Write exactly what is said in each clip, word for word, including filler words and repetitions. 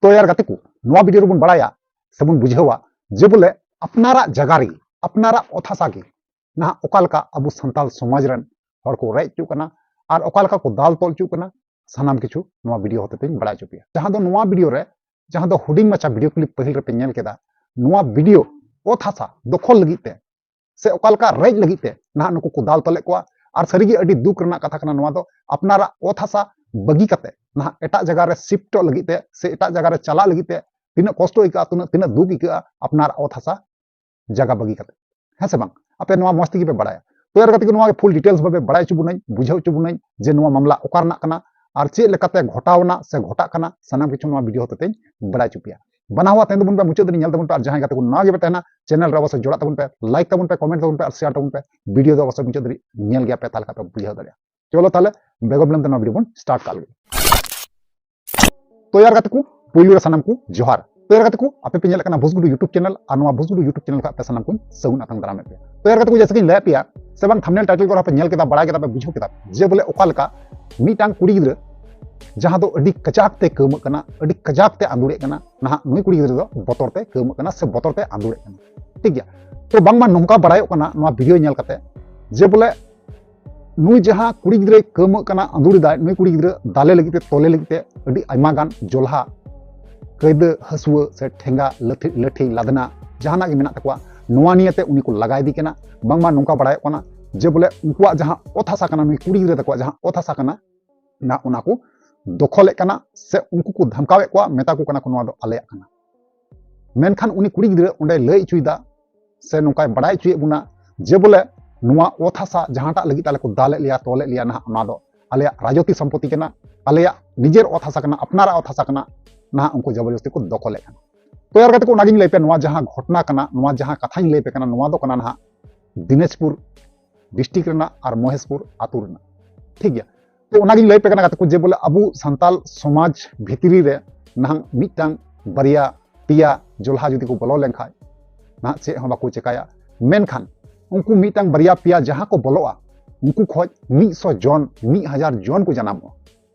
ᱛᱚ ᱭᱟᱨ ᱜᱟᱛᱮ ᱠᱚ, ᱱᱚᱣᱟ ᱵᱷᱤᱰᱤᱭᱳ ᱨᱮᱵᱚᱱ ᱵᱟᱲᱟᱭᱟ ᱥᱮᱵᱚᱱ ᱵᱩᱡᱷᱟᱹᱣᱟ ᱡᱮ ᱵᱚᱞᱮ ᱟᱯᱱᱟᱨᱟᱜ ᱡᱟᱭᱜᱟ ᱨᱮ, ᱟᱯᱱᱟᱨᱟᱜ ᱚᱛ ᱦᱟᱥᱟ ᱜᱮ ᱱᱟᱦᱟᱜ ᱚᱠᱟ ᱞᱮᱠᱟ ᱟᱵᱚ ᱥᱟᱱᱛᱟᱲ ᱥᱚᱢᱟᱡᱽ ᱨᱮᱱ ᱦᱚᱲ ᱠᱚ ᱨᱮᱡ ᱦᱚᱪᱚᱜ ᱠᱟᱱᱟ ᱟᱨ ᱚᱠᱟ ᱞᱮᱠᱟ ᱠᱚ ᱫᱟᱞ ᱛᱚᱞ ᱦᱚᱪᱚᱜ ᱠᱟᱱᱟ, ᱥᱟᱱᱟᱢ ᱠᱤᱪᱷᱩ ᱱᱚᱣᱟ ᱵᱷᱤᱰᱤᱭᱳ ᱦᱚᱛᱮᱛᱮᱧ ᱵᱟᱲᱟᱭ ᱦᱚᱪᱚ ᱯᱮᱭᱟ᱾ ᱡᱟᱦᱟᱸ ᱫᱚ ᱱᱚᱣᱟ ᱵᱷᱤᱰᱤᱭᱳ ᱨᱮ, ᱡᱟᱦᱟᱸ ᱫᱚ ᱦᱩᱰᱤᱧ ᱢᱟᱪᱷᱟ ᱵᱷᱤᱰᱤᱭᱳ ᱠᱞᱤᱯ ᱯᱟᱹᱦᱤᱞ ᱨᱮᱯᱮ ᱧᱮᱞ ᱠᱮᱫᱟ, ᱱᱚᱣᱟ ᱵᱷᱤᱰᱤᱭᱳ ᱚᱛ ᱦᱟᱥᱟ ᱫᱚᱠᱷᱚᱞ ᱞᱟᱹᱜᱤᱫ ᱛᱮ ᱥᱮ ᱚᱠᱟ ᱞᱮᱠᱟ ᱨᱮᱡ ᱞᱟᱹᱜᱤᱫ ᱛᱮ ᱱᱟᱦᱟᱜ ᱱᱩᱠᱩ ᱠᱚ ᱫᱟᱞ ᱛᱚᱞᱮᱫ ᱠᱚᱣᱟ᱾ ᱟᱨ ᱥᱟᱹᱨᱤᱜᱮ ᱟᱹᱰᱤ ᱫᱩᱠ ᱨᱮᱱᱟᱜ ᱠᱟᱛᱷᱟ ᱠᱟᱱᱟ ᱱᱚᱣᱟ ᱫᱚ, ᱟᱯᱱᱟᱨᱟᱜ ᱚᱛ ᱦᱟᱥᱟ ᱵᱟᱹᱜᱤ ᱠᱟᱛᱮ ᱱᱟᱦᱟᱜ ᱮᱴᱟᱜ ᱡᱟᱭᱜᱟ ᱨᱮ ᱥᱤᱯᱷᱴᱚᱜ ᱞᱟᱹᱜᱤᱫ ᱛᱮ ᱥᱮ ᱮᱴᱟᱜ ᱡᱟᱭᱜᱟ ᱨᱮ ᱪᱟᱞᱟᱜ ᱞᱟᱹᱜᱤᱫ ᱛᱮ ᱛᱤᱱᱟᱹᱜ ᱠᱚᱥᱴᱚ ᱟᱹᱭᱠᱟᱹᱜᱼᱟ, ᱛᱤᱱᱟᱹᱜ, ᱛᱤᱱᱟᱹᱜ ᱫᱩᱠ ᱟᱹᱭᱠᱟᱹᱜᱼᱟ ᱟᱯᱱᱟᱨᱟᱜ ᱚᱛ ᱦᱟᱥᱟ ᱡᱟᱭᱜᱟ ᱵᱟᱹᱜᱤ ᱠᱟᱛᱮ, ᱦᱮᱸ ᱥᱮ ᱵᱟᱝ? ᱟᱯᱮ ᱱᱚᱣᱟ ᱢᱚᱸᱡᱽ ᱛᱮᱜᱮ ᱯᱮ ᱵᱟᱲᱟᱭᱟ᱾ ᱛᱚ ᱭᱟᱨ ᱜᱟᱛᱮ ᱠᱚ, ᱱᱚᱣᱟ ᱜᱮ ᱯᱷᱩᱞ ᱰᱤᱴᱮᱞᱥ ᱵᱷᱟᱵᱮ ᱵᱟᱲᱟᱭ ᱦᱚᱪᱚ ᱵᱚᱱᱟᱹᱧ, ᱵᱩᱡᱷᱟᱹᱣ ᱦᱚᱪᱚ ᱵᱚᱱᱟᱹᱧ ᱡᱮ ᱱᱚᱣᱟ ᱢᱟᱢᱞᱟ ᱚᱠᱟ ᱨᱮᱱᱟᱜ ᱠᱟᱱᱟ ᱟᱨ ᱪᱮᱫ ᱞᱮᱠᱟᱛᱮ ᱜᱷᱚᱴᱟᱣ ᱮᱱᱟ ᱥᱮ ᱜᱷᱚᱴᱟᱜ ᱠᱟᱱᱟ, ᱥᱟᱱᱟᱢ ᱠᱤᱪᱷᱩ ᱱᱚᱣᱟ ᱵᱷᱤᱰᱤᱭᱳ ᱦᱚᱛᱮᱛᱮᱧ ᱵᱟᱲᱟᱭ ᱦᱚᱪᱚ ᱯᱮᱭᱟ᱾ ᱵᱟᱱᱟ ᱦᱚᱲ ᱛᱟᱭᱚᱢ ᱛᱟᱵᱚᱱ ᱯᱮ, ᱢᱩᱪᱟᱹᱫ ᱫᱷᱟᱹᱵᱤᱡ ᱧᱮᱞ ᱛᱟᱵᱚᱱ ᱯᱮ, ᱟᱨ ᱡᱟᱦᱟᱸᱭ ᱜᱟᱛᱮ ᱠᱚ ᱱᱟᱣᱟ ᱜᱮᱯᱮ ᱛᱟᱦᱮᱱᱟ, ᱪᱮᱱᱮᱞ ᱨᱮ ᱚᱵᱚᱥᱥᱳᱭ ᱡᱚᱲᱟᱜ ᱛᱟᱵᱚᱱ ᱯᱮ, ᱞᱟᱭᱤᱠ ᱛᱟᱵᱚᱱ ᱯᱮ, ᱠᱚᱢᱮᱱᱴ ᱛᱟᱵᱚᱱ ᱯᱮ ᱟᱨ ᱥᱮᱭᱟᱨ ᱛᱟᱵᱚᱱ ᱯᱮ᱾ ᱵᱷᱤᱰᱤᱭᱳ ᱫᱚ ᱚᱵᱚᱥᱥᱳᱭ ᱢᱩᱪᱟᱹᱫ ᱫᱷᱟᱹᱵᱤᱡ ᱧᱮᱞ ᱜᱮᱭᱟ ᱯᱮ, ᱛᱟᱦᱚᱞᱮ ᱠᱷᱟᱱ ᱯᱮ ᱵᱩᱡᱷᱟᱹᱣ ᱫᱟᱲᱮᱭᱟᱜᱼᱟ᱾ ᱪᱚᱞᱚ ᱛᱟᱦᱚᱞᱮ ᱵᱮᱜᱚᱨ ᱵᱤᱞᱚᱢ ᱛᱮ ᱱᱚᱣᱟ ᱵᱷᱤᱰᱤᱭᱳ ᱵᱚᱱ ᱥᱴᱟᱨᱴ ᱠᱟᱜ ᱞᱮᱜᱮ᱾ ᱛᱚ ᱭᱟᱨ ᱜᱟᱛᱮ ᱠᱚ, ᱯᱩᱭᱞᱩ ᱨᱮ ᱥᱟᱱᱟᱢ ᱠᱚ ᱡᱚᱦᱟᱨ᱾ ᱛᱚ ᱭᱟᱨ ᱜᱟᱛᱮ ᱠᱚ, ᱟᱯᱮ ᱯᱮ ᱧᱮᱞᱮᱫ ᱠᱟᱱᱟ ᱵᱷᱩᱥᱜᱩᱰᱩ YouTube ᱪᱮᱱᱮᱞ, ᱟᱨ ᱱᱚᱣᱟ ᱵᱷᱩᱥᱜᱩᱰᱩ YouTube ᱪᱮᱱᱮᱞ ᱠᱷᱚᱱ ᱟᱯᱮ ᱥᱟᱱᱟᱢ ᱠᱚᱧ ᱥᱟᱹᱜᱩᱱ ᱟᱛᱟᱝ ᱫᱟᱨᱟᱢᱮᱫ ᱯᱮᱭᱟ᱾ ᱛᱚ ᱭᱟᱨ ᱜᱟᱛᱮ ᱠᱚ, ᱡᱮᱭᱥᱮ ᱠᱤᱧ ᱞᱟᱹᱭᱟᱫ ᱯᱮᱭᱟ ᱥᱮ ᱵᱟᱝ, ᱛᱷᱟᱢᱵᱱᱮᱞ ᱴᱟᱭᱴᱮᱞ ᱠᱚᱨᱮ ᱯᱮ ᱧᱮᱞ ᱠᱮᱫᱟ, ᱵᱟᱲᱟᱭ ᱠᱮᱫᱟ ᱯᱮ, ᱵᱩᱡᱷᱟᱹᱣ ᱠᱮᱫᱟ ᱯᱮ ᱡᱮ ᱵᱚᱞᱮ ᱚᱠᱟ ᱞᱮᱠᱟ ᱢᱤᱫᱴᱟᱝ ᱠᱩᱲᱤ ᱜᱤᱫᱽᱨᱟᱹ ᱡᱟᱦᱟᱸ ᱫᱚ ᱟᱹᱰᱤ ᱠᱟᱡᱟᱠ ᱛᱮ ᱠᱟᱹᱣᱢᱟᱹᱜ ᱠᱟᱱᱟ, ᱟᱹᱰᱤ ᱠᱟᱡᱟᱠ ᱛᱮ ᱟᱸᱫᱩᱲᱮᱫ ᱠᱟᱱᱟ, ᱱᱟᱦᱟᱜ ᱱᱩᱭ ᱠᱩᱲᱤ ᱜᱤᱫᱽᱨᱟᱹ ᱫᱚ ᱵᱚᱛᱚᱨ ᱛᱮ ᱠᱟᱹᱣᱢᱟᱹᱜ ᱠᱟᱱᱟ ᱥᱮ ᱵᱚᱛᱚᱨ ᱛᱮ ᱟᱸᱫᱩᱲᱮᱫ ᱠᱟᱱᱟ᱾ ᱴᱷᱤᱠ ᱜᱮᱭᱟ? ᱛᱚ ᱵᱟᱝᱢᱟ ᱱᱚᱝᱠᱟ ᱵᱟᱲᱟᱭᱚᱜ ᱠᱟᱱᱟ ᱱᱚᱣᱟ ᱵᱷᱤᱰᱤᱭᱳ ᱧᱮᱞ ᱠᱟᱛᱮ ᱡᱮ ᱵᱚᱞᱮ ᱱᱩᱭ ᱡᱟᱦᱟᱸ ᱠᱩᱲᱤ ᱜᱤᱫᱽᱨᱟᱹᱭ ᱠᱟᱹᱣᱢᱟᱹᱜ ᱠᱟᱱᱟ, ᱟᱸᱫᱩᱲ ᱮᱫᱟᱭ, ᱱᱩᱭ ᱠᱩᱲᱤ ᱜᱤᱫᱽᱨᱟᱹ ᱫᱟᱞᱮ ᱞᱟᱹᱜᱤᱫ ᱛᱮ, ᱛᱚᱞᱮ ᱞᱟᱹᱜᱤᱫ ᱛᱮ ᱟᱹᱰᱤ ᱟᱭᱢᱟ ᱜᱟᱱ ᱡᱚᱞᱦᱟ ᱠᱟᱹᱭᱫᱟᱹ, ᱦᱟᱹᱥᱩᱣᱟᱹ ᱥᱮ ᱴᱷᱮᱸᱜᱟ, ᱞᱟᱹᱴᱷᱤ, ᱞᱟᱹᱴᱷᱤ, ᱞᱟᱫᱱᱟ ᱡᱟᱦᱟᱱᱟᱜ ᱜᱮ ᱢᱮᱱᱟᱜ ᱛᱟᱠᱚᱣᱟ, ᱱᱚᱣᱟ ᱱᱤᱭᱮᱛᱮ ᱩᱱᱤ ᱠᱚ ᱞᱟᱜᱟ ᱤᱫᱤ ᱠᱟᱱᱟ᱾ ᱵᱟᱝᱢᱟ ᱱᱚᱝᱠᱟ ᱵᱟᱲᱟᱭᱚᱜ ᱠᱟᱱᱟ ᱡᱮ ᱵᱚᱞᱮ ᱩᱱᱠᱩᱣᱟᱜ ᱡᱟᱦᱟᱸ ᱚᱛ ᱦᱟᱥᱟ ᱠᱟᱱᱟ, ᱱᱩᱭ ᱠᱩᱲᱤ ᱜᱤᱫᱽᱨᱟᱹ ᱛᱟᱠᱚᱣᱟᱜ ᱡᱟᱦᱟᱸ ᱚᱛ ᱦᱟᱥᱟ ᱠᱟᱱᱟ, ᱱᱟ-, ᱚᱱᱟ ᱠᱚ ᱫᱚᱠᱷᱚᱞᱮᱫ ᱠᱟᱱᱟ ᱥᱮ ᱩᱱᱠᱩ ᱠᱚ ᱫᱷᱟᱢᱠᱟᱣᱮᱫ ᱠᱚᱣᱟ, ᱢᱮᱛᱟ ᱠᱚ ᱠᱟᱱᱟ ᱠᱚ, "ᱱᱚᱣᱟ ᱫᱚ ᱟᱞᱮᱭᱟᱜ ᱠᱟᱱᱟ᱾" ᱢᱮᱱᱠᱷᱟᱱ ᱩᱱᱤ ᱠᱩᱲᱤ ᱜᱤᱫᱽᱨᱟᱹ ᱚᱸᱰᱮ ᱞᱟᱹᱭ ᱦᱚᱪᱚᱭᱮᱫᱟ ᱥᱮ ᱱᱚᱝᱠᱟᱭ ᱵᱟᱲᱟᱭ ᱦᱚᱪᱚᱭᱮᱫ ᱵᱚᱱᱟ ᱡᱮ ᱵᱚᱞᱮ ᱱᱚᱣᱟ ᱚᱛ ᱦᱟᱥᱟ ᱡᱟᱦᱟᱸᱴᱟᱜ ᱞᱟᱹᱜᱤᱫ ᱛᱮ ᱟᱞᱮ ᱠᱚ ᱫᱟᱞᱮᱫ ᱞᱮᱭᱟ, ᱛᱚᱞᱮᱫ ᱞᱮᱭᱟ, ᱱᱟᱦᱟᱜ ᱚᱱᱟ ᱫᱚ ᱟᱞᱮᱭᱟᱜ ᱨᱟᱡᱚᱛᱤ ᱥᱚᱢᱯᱚᱛᱤ ᱠᱟᱱᱟ, ᱟᱞᱮᱭᱟᱜ ᱱᱤᱡᱮᱨ ᱚᱛ ᱦᱟᱥᱟ ᱠᱟᱱᱟ, ᱟᱯᱱᱟᱨᱟᱜ ᱚᱛ ᱦᱟᱥᱟ ᱠᱟᱱᱟ, ᱱᱟᱦᱟᱜ ᱩᱱᱠᱩ ᱡᱚᱵᱚᱨᱡᱚᱥᱛᱤ ᱠᱚ ᱫᱚᱠᱷᱚᱞᱮᱫ ᱠᱟᱱᱟ᱾ ᱛᱚ ᱭᱟᱨ ᱜᱟᱛᱮ ᱠᱚ, ᱚᱱᱟᱜᱤᱧ ᱞᱟᱹᱭ ᱯᱮ, ᱱᱚᱣᱟ ᱡᱟᱦᱟᱸ ᱜᱷᱚᱴᱚᱱᱟ ᱠᱟᱱᱟ, ᱱᱚᱣᱟ ᱡᱟᱦᱟᱸ ᱠᱟᱛᱷᱟᱧ ᱞᱟᱹᱭ ᱯᱮ ᱠᱟᱱᱟ, ᱱᱚᱣᱟ ᱫᱚ ᱠᱟᱱᱟ ᱱᱟᱦᱟᱜ ᱫᱤᱱᱟᱡᱽᱯᱩᱨ ᱰᱤᱥᱴᱨᱤᱠᱴ ᱨᱮᱱᱟᱜ ᱟᱨ ᱢᱚᱦᱮᱥᱯᱩᱨ ᱟᱹᱛᱩ ᱨᱮᱱᱟᱜ᱾ ᱴᱷᱤᱠ ᱜᱮᱭᱟ? ᱛᱚ ᱚᱱᱟᱜᱤᱧ ᱞᱟᱹᱭ ᱯᱮ ᱠᱟᱱᱟ ᱜᱟᱛᱮ ᱠᱚ, ᱡᱮ ᱵᱚᱞᱮ ᱟᱵᱚ ᱥᱟᱱᱛᱟᱞ ᱥᱚᱢᱟᱡᱽ ᱵᱷᱤᱛᱨᱤ ᱨᱮ ᱱᱟᱦᱟᱜ ᱢᱤᱫᱴᱟᱝ, ᱵᱟᱨᱭᱟ, ᱯᱮᱭᱟ ᱡᱚᱞᱦᱟ ᱡᱩᱫᱤ ᱠᱚ ᱵᱚᱞᱚ ᱞᱮᱱᱠᱷᱟᱡ, ᱱᱟᱦᱟᱜ ᱪᱮᱫ ᱦᱚᱸ ᱵᱟᱠᱚ ᱪᱮᱠᱟᱭᱟ᱾ ᱢᱮᱱᱠᱷᱟᱱ ᱩᱱᱠᱩ ᱢᱤᱫᱴᱟᱝ, ᱵᱟᱨᱭᱟ, ᱯᱮᱭᱟ ᱡᱟᱦᱟᱸ ᱠᱚ ᱵᱚᱞᱚᱜᱼᱟ, ᱩᱱᱠᱩ ᱠᱷᱚᱡ ᱢᱤᱫ ᱥᱚ ᱡᱚᱱ, ᱢᱤᱫ ᱦᱟᱡᱟᱨ ᱡᱚᱱ ᱠᱚ ᱡᱟᱱᱟᱢᱚᱜᱼᱟ᱾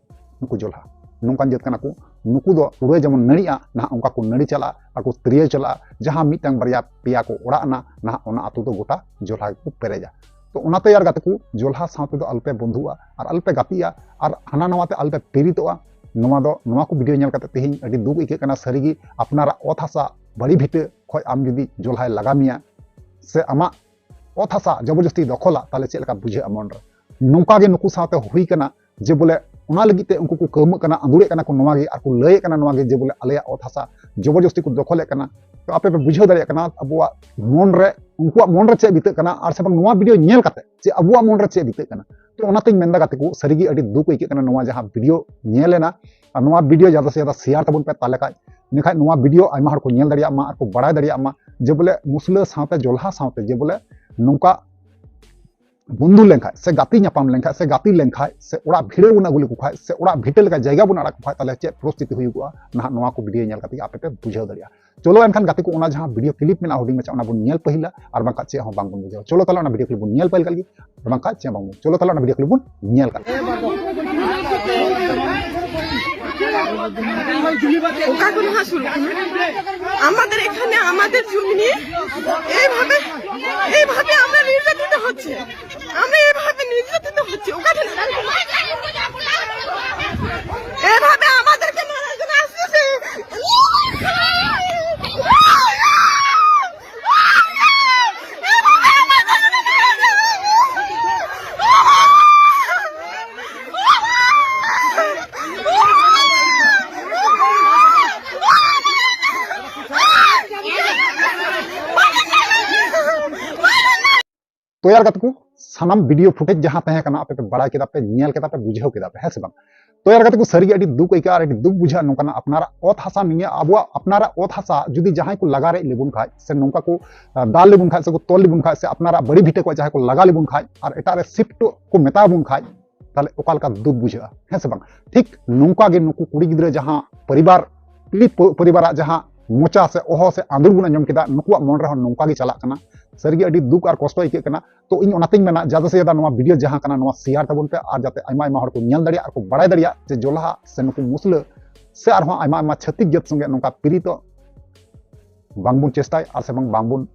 ᱱᱩᱠᱩ ᱡᱚᱞᱦᱟ, ᱱᱚᱝᱠᱟᱱ ᱡᱟᱹᱛ ᱠᱟᱱᱟ ᱠᱚ, ᱱᱩᱠᱩ ᱫᱚ ᱯᱩᱨᱟᱹ ᱡᱮᱢᱚᱱ ᱱᱟᱹᱲᱤᱜᱼᱟ, ᱱᱟᱦᱟᱜ ᱚᱱᱠᱟ ᱠᱚ ᱱᱟᱹᱲᱤ ᱪᱟᱞᱟᱜᱼᱟ ᱟᱨ ᱠᱚ ᱛᱤᱨᱭᱟᱹ ᱪᱟᱞᱟᱜᱼᱟ᱾ ᱡᱟᱦᱟᱸ ᱢᱤᱫᱴᱟᱝ ᱵᱟᱨᱭᱟ ᱯᱮᱭᱟ ᱠᱚ ᱚᱲᱟᱜ ᱮᱱᱟ, ᱱᱟᱦᱟᱜ ᱚᱱᱟ ᱟᱹᱛᱩ ᱫᱚ ᱜᱚᱴᱟ ᱡᱚᱞᱦᱟ ᱜᱮᱠᱚ ᱯᱮᱨᱮᱡᱟ᱾ ᱛᱚ ᱚᱱᱟᱛᱮ ᱭᱟᱨ ᱜᱟᱛᱮ ᱠᱚ, ᱡᱚᱞᱦᱟ ᱥᱟᱶ ᱛᱮᱫᱚ ᱟᱞᱚᱯᱮ ᱵᱚᱱᱫᱷᱩᱜᱼᱟ ᱟᱨ ᱟᱞᱚᱯᱮ ᱜᱟᱛᱮᱜᱼᱟ ᱟᱨ ᱦᱟᱱᱟ ᱱᱟᱣᱟ ᱛᱮ ᱟᱞᱚᱯᱮ ᱯᱤᱨᱤᱛᱚᱜᱼᱟ᱾ ᱱᱚᱣᱟ ᱫᱚ, ᱱᱚᱣᱟ ᱠᱚ ᱵᱷᱤᱰᱤᱭᱳ ᱧᱮᱞ ᱠᱟᱛᱮ ᱛᱮᱦᱮᱧ ᱟᱹᱰᱤ ᱫᱩᱠ ᱟᱹᱭᱠᱟᱹᱜ ᱠᱟᱱᱟ ᱥᱟᱹᱨᱤᱜᱮ᱾ ᱟᱯᱱᱟᱨᱟᱜ ᱚᱛ ᱦᱟᱥᱟ ᱵᱟᱹᱲᱤ ᱵᱷᱤᱴᱟᱹ ᱠᱷᱚᱡ ᱟᱢ ᱡᱩᱫᱤ ᱡᱚᱞᱦᱟᱭ ᱞᱟᱜᱟ ᱢᱮᱭᱟ ᱥᱮ ᱟᱢᱟᱜ ᱚᱛ ᱦᱟᱥᱟ ᱡᱚᱵᱚᱨᱡᱚᱥᱛᱤ ᱫᱚᱠᱷᱚᱞᱟ, ᱛᱟᱦᱞᱮ ᱪᱮᱫ ᱞᱮᱠᱟ ᱵᱩᱡᱷᱟᱹᱜᱼᱟ ᱢᱚᱱᱨᱮ? ᱱᱚᱝᱠᱟ ᱜᱮ ᱱᱩᱠᱩ ᱥᱟᱶᱛᱮ ᱦᱩᱭ ᱠᱟᱱᱟ, ᱡᱮ ᱵᱚᱞᱮ ᱚᱱᱟ ᱞᱟᱹᱜᱤᱫ ᱛᱮ ᱩᱱᱠᱩ ᱠᱚ ᱠᱟᱹᱣᱢᱟᱹᱜ ᱠᱟᱱᱟ, ᱟᱸᱫᱩᱲᱮᱜ ᱠᱟᱱᱟ ᱠᱚ ᱱᱚᱣᱟ ᱜᱮ, ᱟᱨ ᱠᱚ ᱞᱟᱹᱭᱮᱫ ᱠᱟᱱᱟ ᱱᱚᱣᱟ ᱜᱮ, ᱡᱮ ᱵᱚᱞᱮ ᱟᱞᱮᱭᱟᱜ ᱚᱛ ᱦᱟᱥᱟ ᱡᱚᱵᱚᱨᱡᱚᱥᱛᱤ ᱠᱚ ᱫᱚᱠᱷᱚᱞᱮᱫ ᱠᱟᱱᱟ᱾ ᱛᱚ ᱟᱯᱮ ᱯᱮ ᱵᱩᱡᱷᱟᱹᱣ ᱫᱟᱲᱮᱭᱟᱜ ᱠᱟᱱᱟ ᱟᱵᱚᱣᱟᱜ ᱢᱚᱱ ᱨᱮ, ᱩᱱᱠᱩᱣᱟᱜ ᱢᱚᱱ ᱨᱮ ᱪᱮᱫ ᱵᱤᱛᱟᱹᱜ ᱠᱟᱱᱟ, ᱟᱨ ᱥᱮ ᱵᱟᱝ ᱱᱚᱣᱟ ᱵᱷᱤᱰᱤᱭᱳ ᱧᱮᱞ ᱠᱟᱛᱮ ᱪᱮᱫ ᱟᱵᱚᱣᱟᱜ ᱢᱚᱱ ᱨᱮ ᱪᱮᱫ ᱵᱤᱛᱟᱹᱜ ᱠᱟᱱᱟ᱾ ᱛᱚ ᱚᱱᱟᱛᱤᱧ ᱢᱮᱱᱫᱟ ᱜᱟᱛᱮ ᱠᱚ, ᱥᱟᱹᱨᱤᱜᱮ ᱟᱹᱰᱤ ᱫᱩᱠ ᱟᱹᱭᱠᱟᱹᱜ ᱠᱟᱱᱟ ᱱᱚᱣᱟ ᱡᱟᱦᱟᱸ ᱵᱷᱤᱰᱤᱭᱳ ᱧᱮᱞ ᱮᱱᱟ, ᱟᱨ ᱱᱚᱣᱟ ᱵᱷᱤᱰᱤᱭᱳ ᱡᱟᱫᱟ ᱥᱮ ᱡᱟᱫᱟ ᱥᱮᱭᱟᱨ ᱛᱟᱵᱚᱱ ᱯᱮ, ᱛᱟᱦᱞᱮ ᱠᱷᱟᱡ ᱤᱱᱟᱹᱠᱷᱟᱡ ᱱᱚᱣᱟ ᱵᱷᱤᱰᱤᱭᱳ ᱟᱭᱢᱟ ᱦᱚᱲ ᱠᱚ ᱧᱮᱞ ᱫᱟᱲᱮᱭᱟᱜ ᱢᱟ ᱟᱨ ᱠᱚ ᱵᱟᱲᱟᱭ ᱫᱟᱲᱮᱭᱟᱜ ᱢᱟ ᱡᱮ ᱵᱚᱞᱮ ᱢᱩᱥᱞᱟᱹ ᱥᱟᱶᱛᱮ ᱡᱚᱞᱦᱟ ᱥᱟᱶᱛᱮ ᱡᱮ ᱵᱚᱞᱮ ᱱᱚᱝᱠᱟ ᱵᱚᱱᱫᱷᱩ ᱞᱮᱱᱠᱷᱟᱡ ᱥᱮ ᱜᱟᱛᱮ ᱧᱟᱯᱟᱢ ᱞᱮᱱᱠᱷᱟᱡ ᱥᱮ ᱜᱟᱛᱮ ᱞᱮᱱᱠᱷᱟᱡ ᱥᱮ ᱚᱲᱟᱜ ᱵᱷᱤᱲᱟᱹᱣ ᱵᱚᱱ ᱟᱹᱜᱩ ᱞᱮᱠᱚ ᱠᱷᱟᱡ ᱥᱮ ᱚᱲᱟᱜ ᱵᱷᱤᱴᱟᱹ ᱞᱮᱠᱟ ᱡᱟᱭᱜᱟ ᱵᱚᱱ ᱟᱲᱟᱜ ᱠᱚ ᱠᱷᱟᱡ, ᱛᱟᱦᱞᱮ ᱪᱮᱫ ᱯᱚᱨᱤᱥᱛᱷᱤᱛᱤ ᱦᱩᱭᱩᱜᱼᱟ, ᱱᱟᱦᱟᱜ ᱱᱚᱣᱟ ᱠᱚ ᱵᱷᱤᱰᱤᱭᱳ ᱧᱮᱞ ᱠᱟᱛᱮ ᱜᱮ ᱟᱯᱮ ᱯᱮ ᱵᱩᱡᱷᱟᱹᱣ ᱫᱟᱲᱮᱭᱟᱜᱼᱟ᱾ ᱪᱚᱞᱚ ᱮᱱᱠᱷᱟᱱ ᱜᱟᱛᱮ ᱠᱚ, ᱚᱱᱟ ᱡᱟᱦᱟᱸ ᱵᱷᱤᱰᱤᱭᱳ ᱠᱞᱤᱯ ᱢᱮᱱᱟᱜᱼᱟ ᱦᱩᱰᱤᱧ ᱢᱟᱪᱷᱟ, ᱚᱱᱟ ᱵᱚᱱ ᱧᱮᱞ ᱯᱟᱹᱦᱤᱞᱟ, ᱟᱨ ᱵᱟᱝᱠᱷᱟᱡ ᱪᱮᱫ ᱦᱚᱸ ᱵᱟᱝ ᱵᱚᱱ ᱵᱩᱡᱷᱟᱹᱣᱟ᱾ ᱪᱚᱞᱚ ᱛᱟᱦᱞᱮ ᱚᱱᱟ ᱵᱷᱤᱰᱤᱭᱳ ᱠᱞᱤᱯ ᱵᱚᱱ ᱧᱮᱞ ᱯᱟᱹᱦᱤᱞ ᱠᱟᱜ ᱞᱮᱜᱮ, ᱟᱨ ᱵᱟᱝᱠᱷᱟᱡ ᱪᱮᱫ ᱦᱚᱸ ᱵᱟᱝ ᱵᱚᱱ, ᱪᱚᱞᱚ ᱛᱟᱦᱞᱮ ᱚᱱᱟ ᱵᱷᱤᱰᱤᱭᱳ ᱠᱞᱤᱯ ᱵᱚᱱ ᱧᱮᱞ ᱠᱟᱜ ᱞᱮᱜᱮ᱾ ᱚᱠᱟ ᱠᱷᱚᱱ ᱦᱟᱸᱜ ᱥᱩᱨᱩᱜ ᱠᱟᱱᱟ? আমাদের এখানে আমাদের জমি নিয়ে এইভাবে, এইভাবে আমরা নির্যাতিত হচ্ছে। আমরা এভাবে নির্যাতিত হচ্ছে, ওখানে এভাবে আমাদেরকে মারার জন্য আসতেছে। ᱛᱚ ᱭᱟᱨ ᱜᱟᱛᱮ ᱠᱚ, ᱥᱟᱱᱟᱢ ᱵᱷᱤᱰᱤᱭᱳ ᱯᱷᱩᱴᱮᱡᱽ ᱡᱟᱦᱟᱸ ᱛᱟᱦᱮᱸ ᱠᱟᱱᱟ, ᱟᱯᱮ ᱯᱮ ᱵᱟᱲᱟᱭ ᱠᱮᱫᱟ ᱯᱮ, ᱧᱮᱞ ᱠᱮᱫᱟ ᱯᱮ, ᱵᱩᱡᱷᱟᱹᱣ ᱠᱮᱫᱟ ᱯᱮ, ᱦᱮᱸ ᱥᱮ ᱵᱟᱝ? ᱛᱚ ᱭᱟᱨ ᱜᱟᱛᱮ ᱠᱚ, ᱥᱟᱹᱨᱤ ᱜᱮ ᱟᱹᱰᱤ ᱫᱩᱠ ᱟᱹᱭᱠᱟᱹᱜᱼᱟ ᱟᱨ ᱟᱹᱰᱤ ᱫᱩᱠ ᱵᱩᱡᱷᱟᱹᱜᱼᱟ᱾ ᱱᱚᱝᱠᱟᱱᱟᱜ ᱟᱯᱱᱟᱨᱟᱜ ᱚᱛ ᱦᱟᱥᱟ, ᱱᱤᱭᱟᱹ ᱟᱵᱚᱣᱟᱜ ᱟᱯᱱᱟᱨᱟᱜ ᱚᱛ ᱦᱟᱥᱟ ᱡᱩᱫᱤ ᱡᱟᱦᱟᱸᱭ ᱠᱚ ᱞᱟᱜᱟ ᱨᱮᱡ ᱞᱮᱵᱚᱱ ᱠᱷᱟᱡ ᱥᱮ ᱱᱚᱝᱠᱟ ᱠᱚ, ᱟᱸ, ᱫᱟᱞ ᱞᱮᱵᱚᱱ ᱠᱷᱟᱡ ᱥᱮ ᱠᱚ ᱛᱚᱞ ᱞᱮᱵᱚᱱ ᱠᱷᱟᱡ ᱥᱮ ᱟᱯᱱᱟᱨᱟᱜ ᱵᱟᱹᱲᱤ ᱵᱷᱤᱴᱟᱹ ᱠᱚ ᱡᱟᱦᱟᱸᱭ ᱠᱚ ᱞᱟᱜᱟ ᱞᱮᱵᱚᱱ ᱠᱷᱟᱡ ᱟᱨ ᱮᱴᱟᱜ ᱨᱮ ᱥᱤᱯᱷᱴ ᱠᱚ ᱢᱮᱛᱟ ᱵᱚᱱ ᱠᱷᱟᱡ, ᱛᱟᱦᱞᱮ ᱚᱠᱟ ᱞᱮᱠᱟ ᱫᱩᱠ ᱵᱩᱡᱷᱟᱹᱜᱼᱟ, ᱦᱮᱸ ᱥᱮ ᱵᱟᱝ? ᱴᱷᱤᱠ ᱱᱚᱝᱠᱟ ᱜᱮ ᱱᱩᱠᱩ ᱠᱩᱲᱤ ᱜᱤᱫᱽᱨᱟᱹ ᱡᱟᱦᱟᱸ ᱯᱚᱨᱤᱵᱟᱨ, ᱯᱤᱲᱤᱛ ᱯᱚ-, ᱯᱚᱨᱤᱵᱟᱨᱟᱜ ᱡᱟᱦᱟᱸ ᱢᱚᱪᱟ ᱥᱮ ᱚᱦᱚ ᱥᱮ ᱟᱸᱫᱩᱲ ᱵᱚᱱ ᱟᱸᱡᱚᱢ ᱠᱮᱫᱟ, ᱱᱩᱠᱩᱣᱟᱜ ᱢᱚᱱ ᱨᱮᱦᱚᱸ ᱱᱚᱝᱠᱟ ᱜᱮ ᱪᱟᱞᱟᱜ ᱠᱟᱱᱟ᱾ ᱥᱟᱹᱨᱤᱜᱮ ᱟᱹᱰᱤ ᱫᱩᱠ ᱟᱨ ᱠᱚᱥᱴᱚ ᱟᱹᱭᱠᱟᱹᱜ ᱠᱟᱱᱟ᱾ ᱛᱚ ᱤᱧ ᱚᱱᱟᱛᱮᱧ ᱢᱮᱱᱟ, ᱡᱟᱫᱟ ᱥᱮ ᱡᱟᱫᱟ ᱱᱚᱣᱟ ᱵᱷᱤᱰᱤᱭᱳ ᱡᱟᱦᱟᱸ ᱠᱟᱱᱟ, ᱱᱚᱣᱟ ᱥᱮᱭᱟᱨ ᱛᱟᱵᱚᱱ ᱯᱮ, ᱟᱨ ᱡᱟᱛᱮ ᱟᱭᱢᱟ ᱟᱭᱢᱟ ᱦᱚᱲ ᱠᱚ ᱧᱮᱞ ᱫᱟᱲᱮᱭᱟᱜ ᱟᱨ ᱠᱚ ᱵᱟᱲᱟᱭ ᱫᱟᱲᱮᱭᱟᱜ ᱡᱮ ᱡᱚᱞᱦᱟ ᱥᱮ ᱱᱩᱠᱩ ᱢᱩᱥᱞᱟᱹ ᱥᱮ ᱟᱨᱦᱚᱸ ᱟᱭᱢᱟ ᱟᱭᱢᱟ ᱪᱷᱟᱹᱛᱤᱠ ᱡᱟᱹᱛ ᱥᱚᱸᱜᱮ ᱱᱚᱝᱠᱟ ᱯᱤᱨᱤᱛᱚᱜ ᱵᱟᱝᱵᱚᱱ ᱪᱮᱥᱴᱟᱭ ᱟᱨ ᱥᱮ ᱵᱟᱝ ᱵᱟᱝᱵᱚᱱ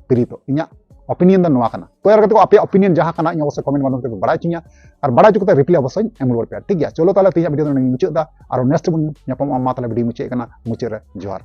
ᱯᱤᱨᱤᱛᱚᱜ᱾ ᱤᱧᱟᱹᱜ ᱚᱯᱤᱱᱤᱭᱚᱱ ᱫᱚ ᱱᱚᱣᱟ ᱠᱟᱱᱟ᱾ ᱛᱚ ᱭᱟᱨ ᱜᱟᱛᱮ ᱠᱚ, ᱟᱯᱮᱭᱟᱜ ᱚᱯᱤᱱᱤᱭᱚᱱ ᱡᱟᱦᱟᱸ ᱠᱟᱱᱟ, ᱤᱧ ᱚᱵᱚᱥᱥᱳᱭ ᱠᱚᱢᱮᱱᱴ ᱢᱟᱫᱽᱫᱷᱚᱢ ᱛᱮᱯᱮ ᱵᱟᱲᱟᱭ ᱦᱚᱪᱚᱧᱟ, ᱟᱨ ᱵᱟᱲᱟᱭ ᱦᱚᱪᱚ ᱠᱟᱛᱮ ᱨᱤᱯᱞᱟᱭ ᱚᱵᱚᱥᱥᱳᱭ ᱮᱢ ᱨᱩᱣᱟᱹᱲ ᱯᱮᱭᱟ, ᱴᱷᱤᱠ ᱜᱮᱭᱟ? ᱪᱚᱞᱚ ᱛᱟᱦᱚᱞᱮ ᱛᱮᱦᱮᱧᱟᱜ ᱵᱷᱤᱰᱤᱭᱳ ᱫᱚ ᱱᱚᱰᱮ ᱜᱤᱧ ᱢᱩᱪᱟᱹᱫ ᱮᱫᱟ, ᱟᱨᱚ ᱱᱮᱠᱥᱴ ᱵᱚᱱ ᱧᱟᱯᱟᱢᱚᱜᱼᱟ᱾ ᱢᱟ ᱛᱟᱦᱚᱞᱮ ᱵᱷᱤᱰᱤᱭᱳ ᱢᱩᱪᱟᱹᱫ ᱠᱟᱱᱟ, ᱢᱩᱪᱟᱹᱫ ᱨᱮ ᱡᱚᱦᱟᱨ᱾